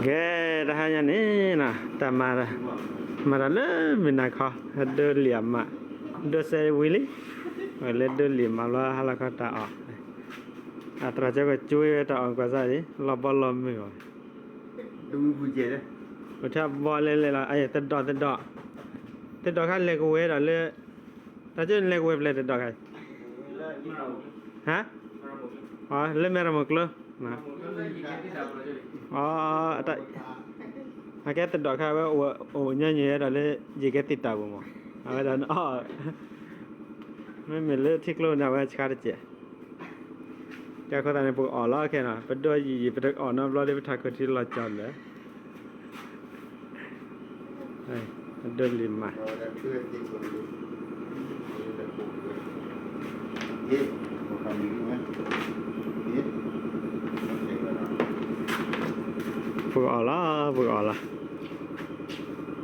ကဲ, တဟါညါန့ၣ်နီၤ တၢ်မၤ, မၤတၢ်လၢမုၢ်နၤခီ, ဒိလံာ်အမး, ဒိစဲဝံၤလံ, ဝဲလၢဒိလံာ်မးလီၤ ဟါလီၤခီတၢ်အီၣ်, အသရၣ်ကၠီကကွ့ဝဲတၢ်အီၣ်ကွၢ်စၢ်န့ၣ် လီၤဘီလီၤမုၢ်အီၤ, အိၣ်ထဲဘီလဲၤလဲၤလီၤ အတဒီးတဒီး, တဒီးခါလဲၤကဝဲၤဒီးလၢ တၢ်ကၠိန့ၣ်လဲၤကဝဲၤဖျဲၣ်တဒီးခါအံၤ, ဟါ, လၢမဲၢ်ရမိၢ်ကျိ, အကဲတဒီးခါဝဲအိၣ်ညီနုၢ်ဒီးလၢ ယကဲသ့ၣ်တၢ်ပူၤမး, အဝဲဒၣ်, မ့မ့ၢ်လၢထံကျိန့ၣ် အဝဲဆါတစဲး, ကဲအဃိသတးန့ၣ် ပကအီၣ်လီၤခဲနီၤ, ပဒိယံာ်ယံာ် ပတအီၣ်နီတဘျီဒီး ပထးခိၣ်ထံလီၤကၠီလၢ ဒိလံာ်မး, ပကအီၣ်လီၤ ပကအီၣ်လီၤ, ပဆ့ၣ်နီၤလံ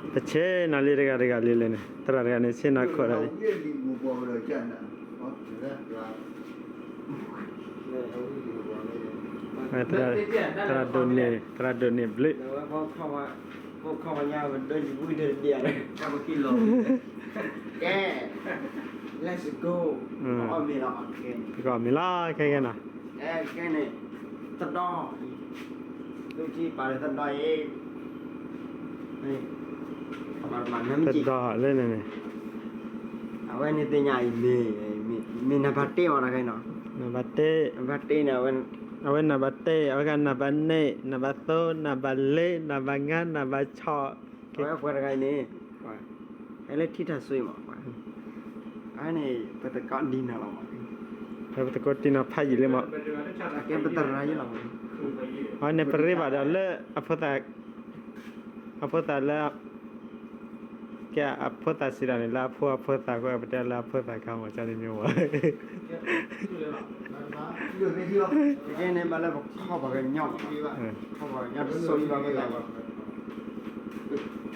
တဂၤတဂၤလံလဲၣ်န့ၣ် သရၣ်တဂၤန့ၣ် ဆ့ၣ်နီၤခိၣ်ဒီးလံ သရၣ်ဒိးန့ၢ်, သရၣ်ဒိးန့ၢ်ဘျုး, ကဲ, let's go, ပကအီၣ်မ့ၤလီၤခဲကဲနီၤ, ကဲန့ၣ်, တဒီး, တဒီးလၢန့ၣ်န့ၣ်, အဝဲန့ၣ်သ့ၣ်ညါအံၤန့ၣ်, မ့ၢ်နံပါတ်တ့ၢ်မးတခါနီၤ, နံပါတ်တ့ၢ်, အဝဲနံပါတ်တ့ၢ်, အဝဲနံပါတ်န့ၣ်, နံပါတ်သုံး, နံပါတ်လေး, နံပါတ်ငါး, နံပါတ်ခြောက်, အဝဲပှၤတဂၤအံၤန့ၣ်, ဟဲလၢထံထၣ်စွ့မး, အဝဲန့ၣ် ပသကိးဒံနီၤလီၤမး, ပသကိးဒံနီၤဖးယံာ်လံမး, ကဲပသရၣ်ယံလီၤမး, အဝဲန့ၣ်ပရ့ဘၣ်ဒီးလၢ အဖိသၣ်လၢ ကဲအဖိသၣ်စံးတၢ်န့ၣ် လၢအဖိအဖိသၣ်ဃိ ပတဲလၢအဖိသၣ်ခါမး ကန့ၣ်မ့ၢ်ဝဲ, ကဲန့ၣ်ဘၣ်လၢပခီၣ်ပှၤကညီ, ခီၣ်ပှၤကညီတစိၤလီၤ,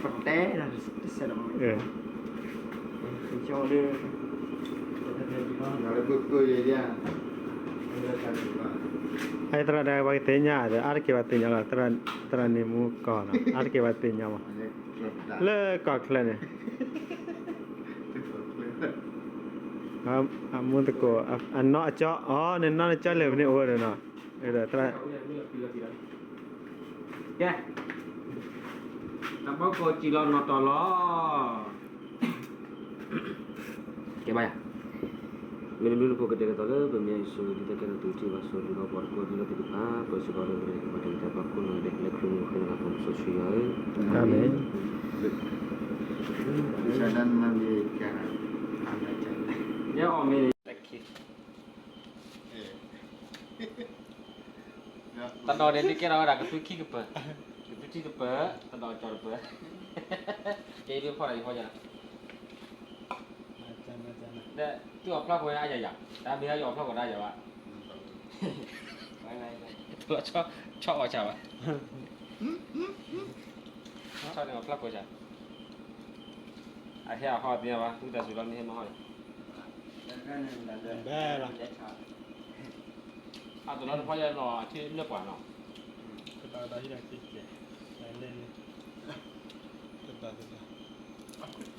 ပတဲတၢ်တစဲးဒီး, ကၠီဒီး သရၣ်ဒီး ပှၤကသ့ၣ်ညါဒီး အါတက့ၢ်ပှၤသ့ၣ်ညါဒီး အါတက့ၢ်ပှၤသ့ၣ်ညါလီၤ, သရၣ်န့ၣ်မူကီၢ်နီၤ အါတက့ၢ်ပှၤသ့ၣ်ညါမး, လၢကီၢ်ချၢန့ၣ် အမူသကိး အနီၢ်အကၠီ, အီၤန့ၣ်နီၢ်နကၠီလဲၣ် ပန့ၣ်အိၣ်ဒီးနီၤ, ကဲ, တၢ်ဘီကိးစံၣ်လီၤနီၢ်တီၢ်လီၤ, ကဲဘၣ်ယၤ, မ့ၢ်တမ့ၢ်လၢဖိကတဲာ်ကတီၤလၢပမဲာ်ယ့ၣ်ၡူး ဒ်သိးကဲထီၣ်သုထံၣ်ဘၣ်ဆိၣ်ဂ့ၤဒီးပှၤတကီၢ်ဒီးလၢသ့ၣ်တဖၣ် ပစ့ၢ်ကီးလၢပတၢ်ဘၣ်ခိၣ်နီၢ်ဒဲးလၢခရံာ်မူခိၣ်န့ၣ် အပှၤမူစီဆှံယွၤဧၢ, အၤမ့ၣ်. ယအီၣ်မ့ၢ်န့ၣ် တဒီးန့ၣ် ဒုးကဲထီၣ်ဝဲဒၣ်ကသူခံကပၢၤ, ကသူခံကပၢၤ, တဒီးကၠီတပၢၤ, ကဲဒုးဖီၣ်တၢ်ယဖီၣ်ယၤ, ဒီးသုအီၣ်ဖျါခိၣ်အါယၤယၤ, တၢ်မ့ၢ်အီၣ်ဖျါခိၣ်တၢ်ယၤဘၣ်, ဆီအီၣ်ဆၣ်ဘၣ်, ဆီန့ၣ်အီၣ်ဖျါခိၣ်ဆၣ်, အဟဲအဟီၣ်သ့ၣ်ညါဘၣ်, သုတၢ်စူၤလီၤမ့ၢ်ဟဲမဟီၣ်န့ၣ် ဘဲလီၤ, အတလီတဖီယဲၢ်နီၤ အထံလၢပှၤနီၤ, ကဒီးကဒီးဟံးဒီးက့ၤကဲး, လဲၣ်လဲၣ်, ကဒီးကဒီး,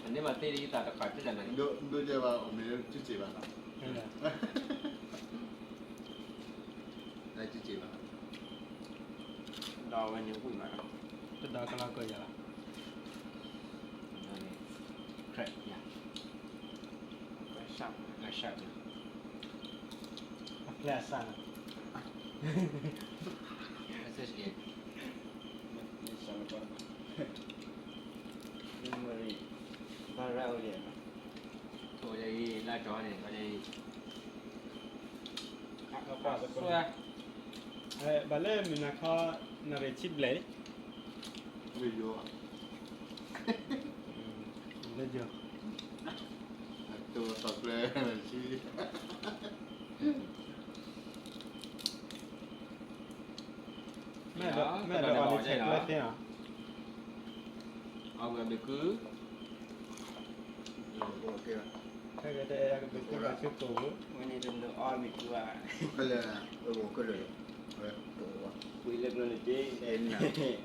အန့ၣ်မးသ့ဒ်ယသးတပာ်တ့ၢ်တၢ်နၤ, ဒိကဲဘၣ်အီၤမ့ၢ်တစံးဘၣ်နီၤ, တစံးဘၣ်, ဒီးဝဲန့ၣ်ဝံၣ်မးနီၤ, တဒီးကလီကယၤလီၤ, ခရၢၣ်ယၤ အဖျဲၣ်အစၢ်န့ၣ်, ဘၣ်ရၢအိၣ်ဒံး, အိၣ်ဒံးလၢကၠီန့ၣ်, ဘၣ်လၢမုၢ်နၤခီ နရ့ၣ်ဆံဘျဲၣ်လံ, လၢယိၤ, လၢယိၤ, အတိၢ်သီၣ်ကျဲဆံ မ့ၢ်ဒီး, မ့ၢ်ဒီးအီၤန့ၣ်ဆဲးကျၢသ့နီၤ, အဝဲဘၣ်ကု, ခဲကဲတအဲၣ်ကဘၣ်ကုဘၣ်ဆူကိၣ်, ဝဲန့ၣ်တလၢအီၣ်မ့ၢ်ကုဘၣ်, ခဲလၢာ်, အဝဲခဲလၢာ်, ဝဲကိၣ်ဝဲ ပှ့ၤလၢကျိန့ၣ်က့,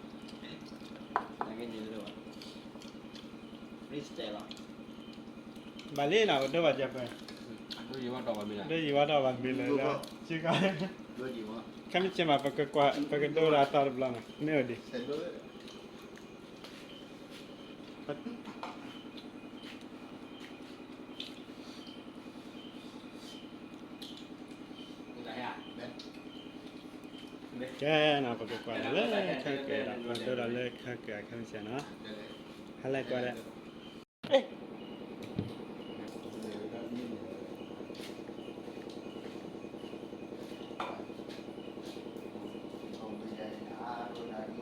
နကဲန့ၣ်လၢဘၣ်, freestyle လီၤ, ဘၣ်လံနီၤ ပဒိဘၣ်ကပၤ, ဒိယံၤဝဲတီၢ်ဘၣ်မ့ၢ်လၢ, ခါမ့ၢ်ဆ့ၣ်မး ပကကွၢ် ပကဒိဒီးအသီတဘျီနီၤ မ့ၢ်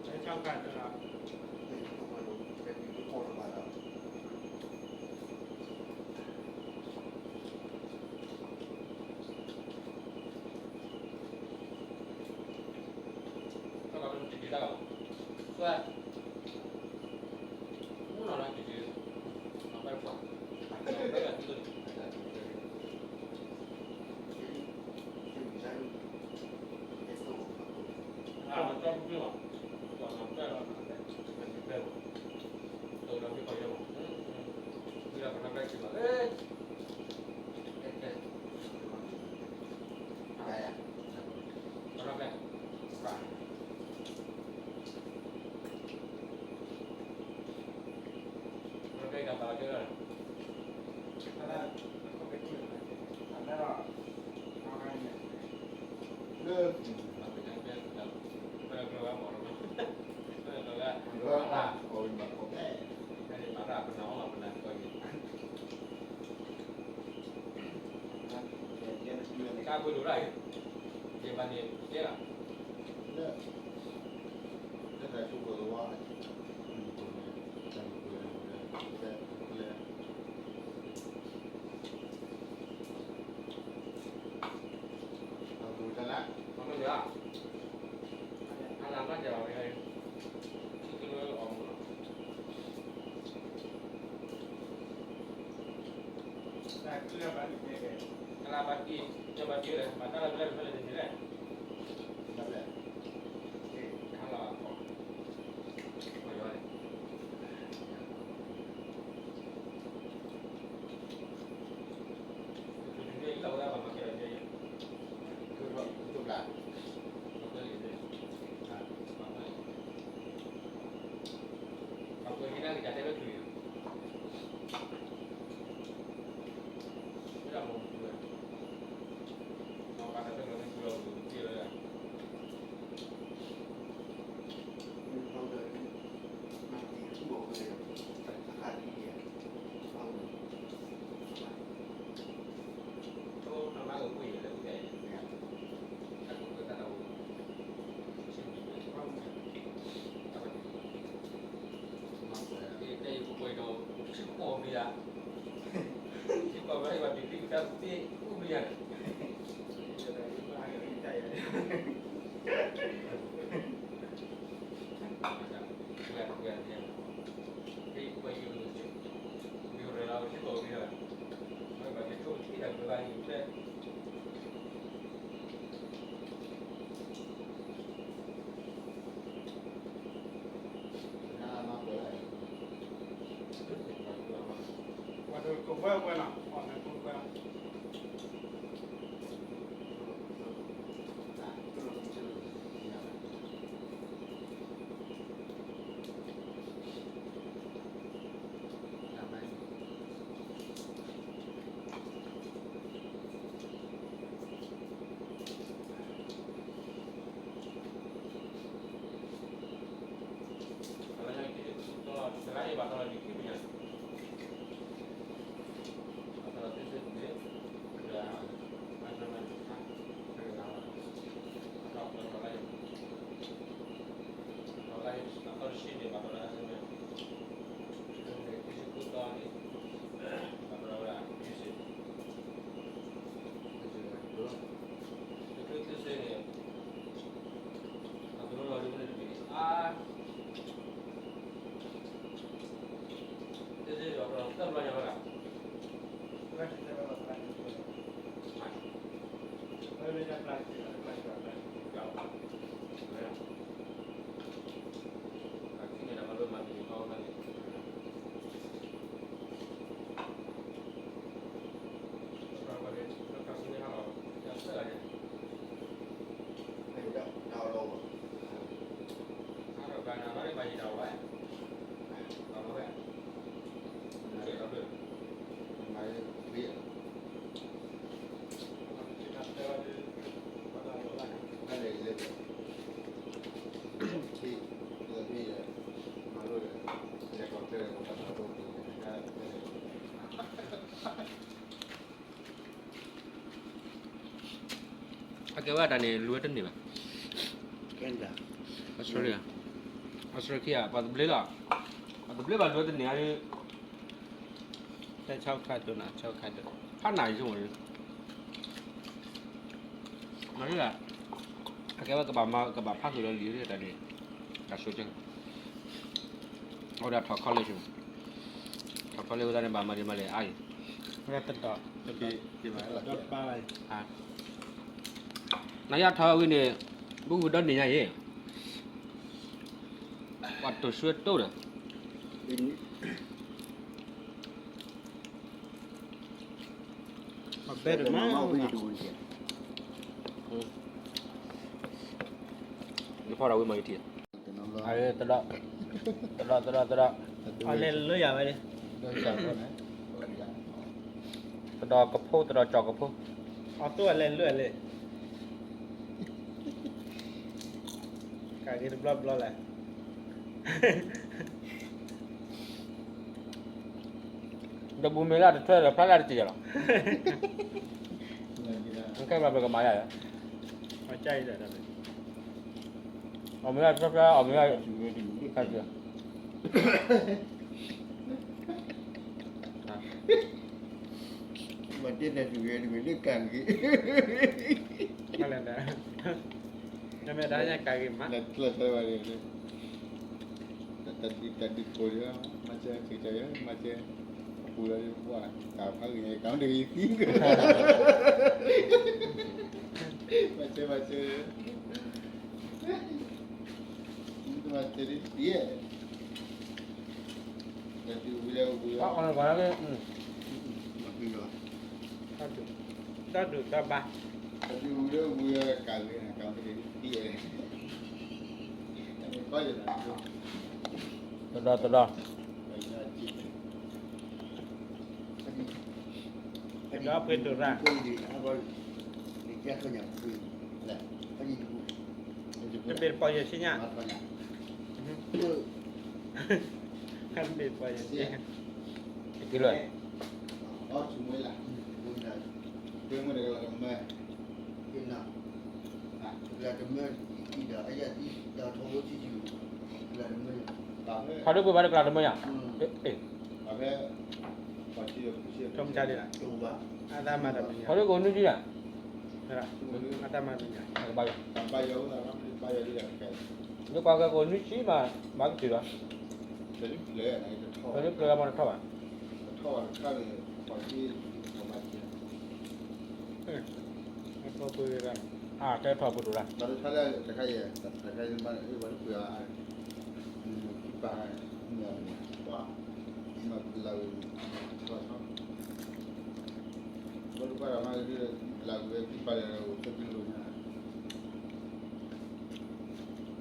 အိၣ်ဒံး ကဲနီၤ ပကကွၢ်ဒီးလၢခါကၢၤဒီး ပကဒိဒီးလၢခါကၢၤ ခါမ့ၢ်ဆ့ၣ်နီၤ, ဟါလၢကွၢ်ဒီး အကဲဝဲတၢ်န့ၣ် လူၤဝဲတန့ၢ်ဘၣ်. Australia, Australia ပှၤတဘျ့လီၤ, ပှၤတဘျ့ဘၣ်လူၤဝဲတန့ၢ်ဧါ, တဲဆၢခါဒိၣ်နၤ ဆၢခါဒိၣ်, ဖးနၤယိၣ်မး, မၤလၢ, အကဲဝဲကဘၣ်မၤ ကဘၣ်ဖးဃုာ်ဒီးလံာ်တၢ်န့ၣ်, တၢ်ဆိကတၢၢ်, အဝဲဒၣ်ထီၣ် college, ထီၣ် college ဝဲဒၣ်န့ၣ် ဘၣ်မၤဒံးမၤလဲၣ်အါအံၤ, တဒီး, နယါထီၣ်ဝံၤန့ၣ်, ဘူးဝံၤဒီးန့ၣ်ညါအံၤ, ပှၤတိၢ်ဆှၢတိၢ်ဒီး အဘဲတမါ, နဖီၣ်ဒီးဝံၤမၤယထံၣ်, တဒီး, တဒီး, တဒီး, တဒီး, အလဲၤလၢယၤဝဲ, တဒီးကဖိ တဒီးကၠီၤကဖိ, အသိးအလဲၤလၢလဲၤ, ကးဂ့ၤတဘျီဘျီလဲၣ်. ဒီးဘူးမ့ၢ်လၢတထွဲဒီးဖျါလၢတစံးယၤလီၤ, ခဲဘျီဘျီကမၤယၤ, အမ့ၢ်လၢတထွဲဖျါ အမ့ၢ်လၢ, မ့ၢ်တဲတၢ်တဂ့ၤတဂ့ၤလၢကးဂ့ၤ, မ့ၢ်လၢ, မ့ၢ်တၢ်ညါကးဂ့ၤမး, တၢ်ဒုးတၢ်ဒုးဖိလၢ, မၤစၢၤ, မၤစၢၤ, အပူၤလၢ, တၢ်ဖးဂ့ၤန့ၣ် ကမၤတဂ့ၤသံ, မၤစၢၤ, မၤစၢၤ, မၤစၢၤ, တၢ်ဒုးဝံၤလၢဝံၤ, တၢ်ဒုးတၢ်ဘါ, တၢ်ဒုးဝံၤလၢဝံၤကးဂ့ၤန့ၣ် ကမၤတဂ့ၤသံ, တဒီးတဒီး, တဒီးပှ့ၤဒိၣ်ရၣ်, တဘ့ၣ်တပီၢ်ယဲၢ်ဆံညါ, တဘ့ၣ်တပီၢ်ယဲၢ်ဆံ, ကလၢာ်, ထီၣ်ဒိၣ်ပှ့ၤဘၣ်တကလးတမၢယၤ, ထီၣ်ဒိၣ်ကအိၣ်နွံဆံယၤ, ထီၣ်ဒိၣ်ကအိၣ်နွံဆံယၤ, မၤကတၢၢ်လီၤ, ထီၣ်ဒိၣ်ပှ့ၤဘၣ်တထီၣ်ဘၣ်, အတဲထီၣ်ပှ့ၤဒိၣ်ရၣ်,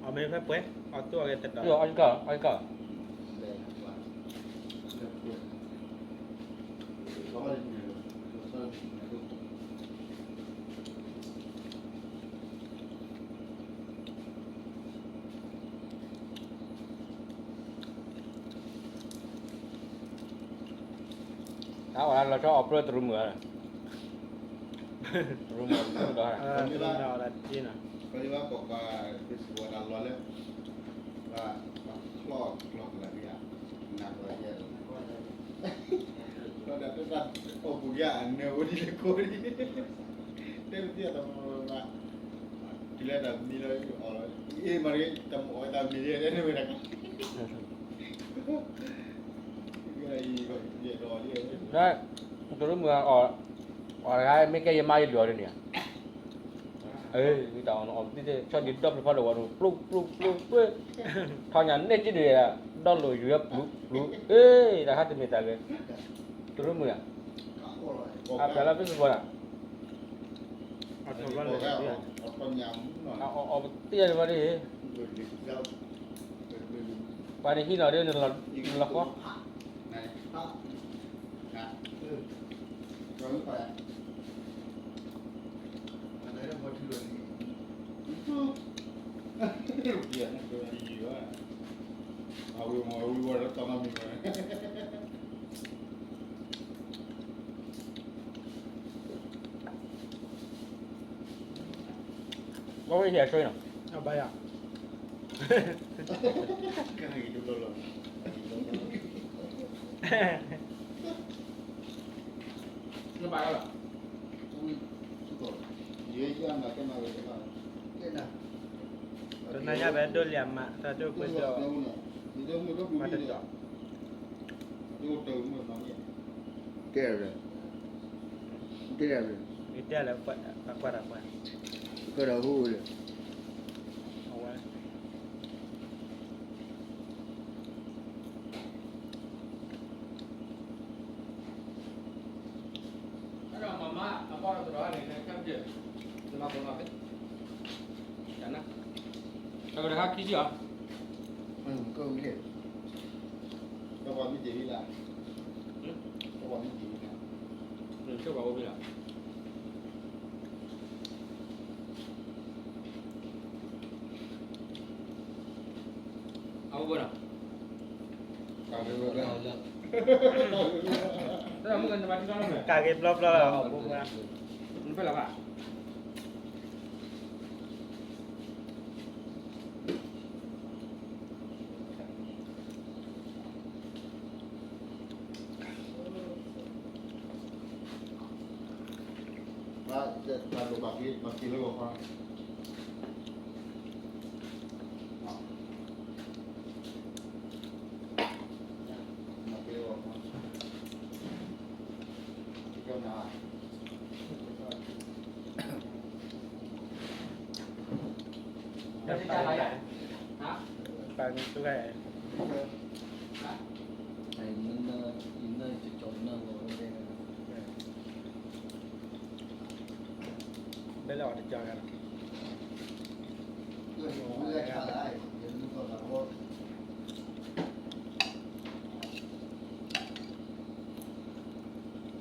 အမ့ၢ်ဖဲပှဲၤ အီၣ်သူအီၣ်ကဲတဒီး, အီၣ်ကီၢ်, အီၣ်ကီၢ်, တၢ်အီၣ်လၢလီၤဆီအီၣ်ပြၢတရူးမုၢ်ဧါ, တရူးမုၢ်ဒီး, တရူးမုၢ်အီၣ်လၢက့နၤ, ပှၤလၢဘၣ်ကိးပှၤ Facebook တၢ်လီၤလၢ, ဘၣ် ယအနၢဝဲဒ်လဲၣ်ခိၣ်, တဲပသံအတၢ်မၤ, တုၤလၢတၢ်မံလီၤအီၤလီၤ, အ့ၣ်မၤတဂ့ၤ တၢ်မၤအီၣ်တၢ်မံလံ တဲန့ၢ်ဝဲဒၣ်, ယဲဒီး, တရူးမုၢ်အီၤ, အီၤတဂၤမ့ၢ်ကဲယမါယလုၢ်အီၤဒ်န့ၣ်ဧါ တၢ်အီၣ်အီၣ်ပသံဆီဒံးဒီဖျၢၣ်ဖီဒီးဝဲဒၣ် ပျူပျူပျူပျူ, ထီၣ်ညါန့ၢ်က့ၤဒုး, ဒီလိာ်ယွၤပျူပျူ, အ့ၣ် တၢ်ဟးတမ့ၢ်တၢ်ဂ့ၤ, တရူးမုၢ်ဧါ, အဖျါလၢဖ့ၣ်စပီၣ်ဧါ, အီၣ်ပသံအီၤဒ်ဝဲဒၣ်, ပှၤန့ၣ်ဟံးနီၤဒ်နလီၤဃီ ဝဲဟဲဆိနီၤ, ဘၣ်ယၤ, နဘၣ်လီၤ, တနၤညါဖဲဒိၣ်လံအမး တၢ်ဒိၣ်ပှ့ၤဒီး, မၤတတီၤ, ကဲ, ကဲ, ကဲလၢ, ကဲဒီးဟူလၢ, အဝဲ တၢ်ကတခါခံဆံအီၤ, ကပှၤမ့ၢ်တ့ၢ်ဝံၤလၢ, ကပှၤမ့ၢ်တ့ၢ်ဝံၤလၢ, ကပှၤအိၣ်ဝံၤလၢ အဝဲဒၣ်, ကၢ်ဂ့ၤဘျီဘျီလီၤ, နဖဲလၢၤဘၣ်, ဘၣ်, ဘၣ်က့ၤလၢဂီၤခီ ပာ်နသူဂၤ, ဘဲလၢအီၤတကၢ်ဂၤလီၤ,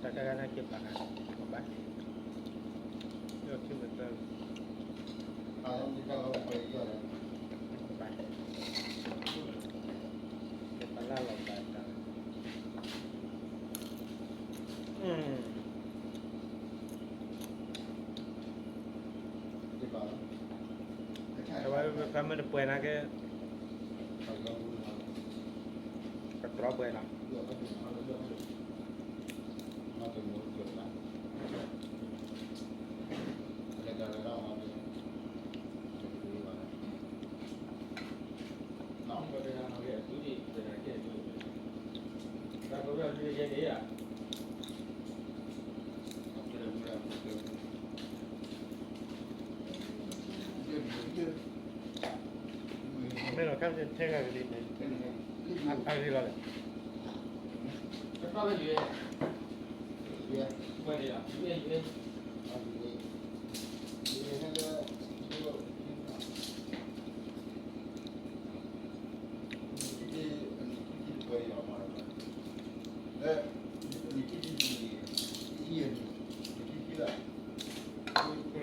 တၢ်တဂၤန့ၣ်က့ၤပာ်ဂၤ, ပဘၣ်, လၢခံမတၢ်, ပဘၣ်, ပလၢ်လီၤဘၣ်တၢ်, အဝဲဖဲမ့ၢ်တပှဲၤနာ်က့, ကတြီပှဲၤလီၤ. မ့ၢ်လီၤ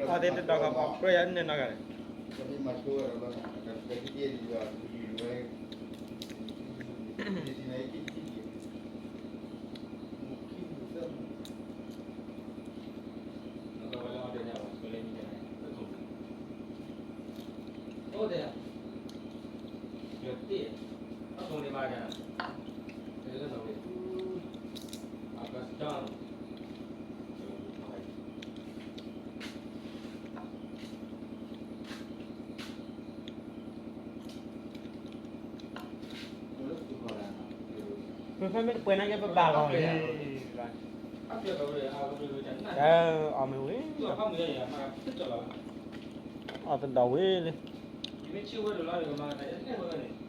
ခါဆ့ထဲဂၤကလံၤန့ၣ်, အဂ့ၤလီၤလဲၣ်. အီၤသ့ၣ်တဒီးဃီ ပြၢယၤန့ၣ်နီၢ်ဂၤန့ၣ်, အိၣ်ဒဲး, ယတ့ၢ်, အခိၣ်န့ၣ်ဘၣ်ဒဲး, အကစၢ်, ပဖဲမ့ၢ်တပှဲၤနာ်က့ ပဘၣ်ဂီၤန့ၣ်, အီၣ်မ့ၤဝံၤ, အီၣ်တဒီးဝံၤလံ, မ့ၢ်ဆ့ဝဲဒိၣ်လီၤန့ၣ် ကမၤကတၢၢ်န့ၣ်